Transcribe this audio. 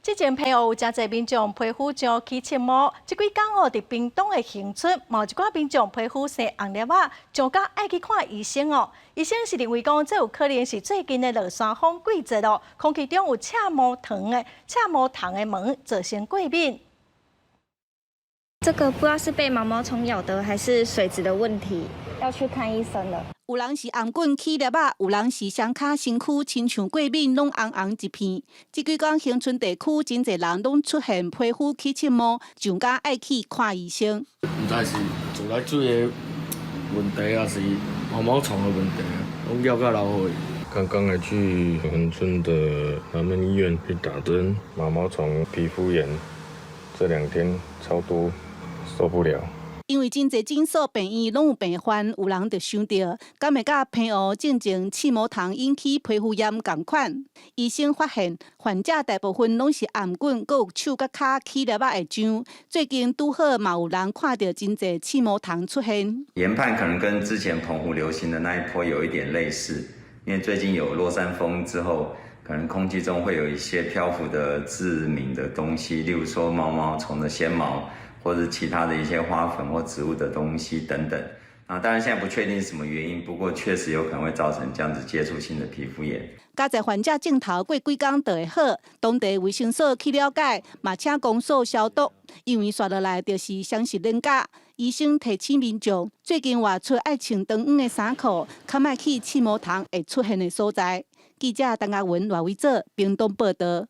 之前澎湖有誠濟民眾皮膚上起刺毛，這幾工哦，佇屏東的恆春，嘛有一寡民眾皮膚生紅粒仔，上甲愛去看醫生哦。醫生是認為講，這有可能是最近的落山風季節哦，空氣中有刺毛蟲的刺毛蟲的毛造成過敏。這個不知道是被毛毛蟲咬的，還是水質的問題，要去看醫生了。有人是紅滾起粒仔，有人是雙跤身軀親像過敏，攏紅紅一片。這幾工恆春地區真濟人攏出現皮膚起刺毛，上甲愛去看醫生。毋知是自來水的問題，還是毛毛蟲的問題，攏咬甲流血。剛剛還去恆春的南門醫院去打針，毛毛蟲皮膚炎，這兩天超多，受不了。因為真濟診所病院攏有病患，有人就想著，敢會佮澎湖進前刺毛蟲引起皮膚炎仝款？醫生發現，患者大部分攏是頷頸，閣有手佮跤起粒仔會癢。最近拄好嘛有人看著真濟刺毛蟲出現。研判可能跟之前澎湖流行的那一波有一點類似，因為最近有落山風之後，可能空氣中會有一些漂浮的致敏的東西，例如說毛毛蟲的纖毛，或者其他的一些花粉或植物的東西等等。啊，當然現在不確定是什麼原因，不過確實有可能會造成這樣子接觸性的皮膚炎。佳哉患者症頭過幾工就會好，當地衛生所去了解，嘛請公所消毒，因為紲落來就是雙十連假。醫生提醒民眾，最近外出愛穿長遠的衫褲，較莫去刺毛蟲會出現的所在。記者陳亞文、賴偉哲，屏東報導。